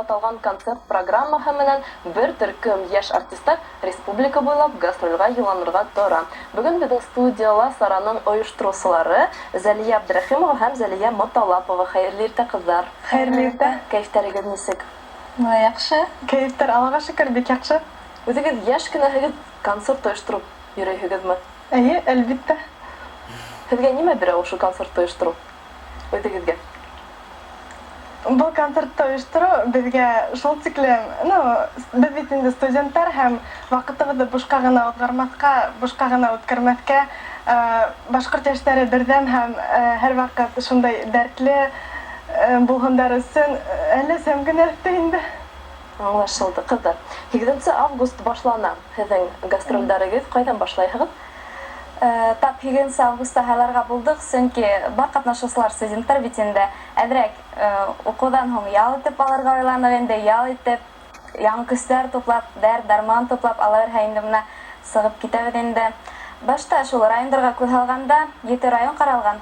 Аталған концерт программаһы менән бер төркөм йәш артистар республика буйлап гастролгә юлланырға тора. Бөгөн беҙҙең студияла сараның ойоштороусылары Зәлиә Абдрәхимова һәм Зәлиә Моталапова. Хәйерле иртә, ҡыҙҙар! Хәйерле иртә! Кәйефтәрегеҙ нисек? Яҡшы. Кәйефтәр, Аллаға шөкөр, бик яҡшы. Үҙегеҙ йәш кенәһегеҙ, концерт ойоштороп йөрөйһөгөҙмө? Эйе, әлбиттә. Һеҙгә нимә бирә ошо концерт ойоштороу үҙегеҙгә? Был концертты ойоштороу беҙгә шул тиклем, ну, беҙ бит инде студенттар һәм ваҡытыбыҙҙы бушҡа ғына уҙғармаҫҡа, бушҡа ғына үткәрмәҫкә, башҡорт йәштәре берҙәм һәм һәр ваҡыт шундай дәртле булһындар өсөн әллә сәм генә өҫтәй инде. Аңлашылды, ҡыҙҙар. 8 август башлана һеҙҙең гастролдәрегеҙ. Ҡайҙан башлайһығыҙ? Тап 8 августта һайларға булдыҡ, сөнки бар ҡатнашыусылар студенттар бит инде. Әҙерәк уҡыуҙан һуң ял итеп алырға уйланыҡ инде, ял итеп, яңы көстәр туплап, дәрт, дарман туплап ала бирһә инде бына сығып китәбеҙ инде. Башта шул райондарға күҙ һалғанда, ете район ҡаралған.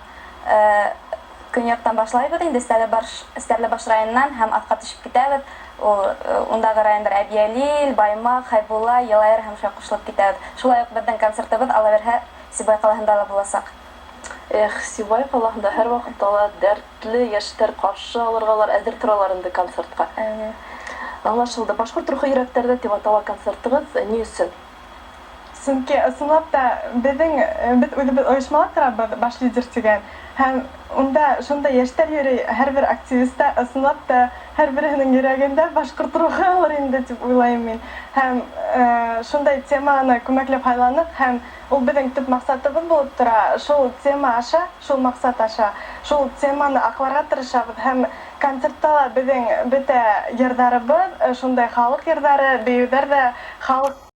Көньяҡтан башлайбыҙ инде, Стәрлебаш районынан һәм аҫҡа төшөп китәбеҙ. Ул ундағы райондар Әбйәлил, Баймаҡ, Хәйбулла, Йылайыр һәм шулай ҡушылып китәбеҙ. Шулай уҡ беҙҙең концертыбыҙ ала бирһә Сибай ҡалаһында ла буласаҡ. Эх, Сибай ҡалаһында һәр ваҡытта ла дәртле йәштәр ҡаршы алырға улар әҙер торалар инде концертҡа. Аңлашылды. «Башҡорт рухы йөрәктәрҙә» тип атала концертығыҙ. Ни өсөн? Сөнки ысынлап та беҙҙең беҙ үҙебеҙ ойошмала торабыҙ, «Баш лидер» тигән. Һәм унда шундай йәштәр йөрөй, һәр бер активиста ысынлап та һәр береһенең йөрәгендә башҡорт рухы инде тип уйлайым мин. Һәм шундай теманы күмәкләп һайланыҡ һәм ул беҙҙең төп маҡсатыбыҙ булып тора. Шул тема аша, шул маҡсат аша, шул теманы аҡларға тырышабыҙ һәм концертта ла беҙҙең бөтә йырҙарыбыҙ шундай халыҡ йырҙары, бейеүҙәр ҙә халыҡ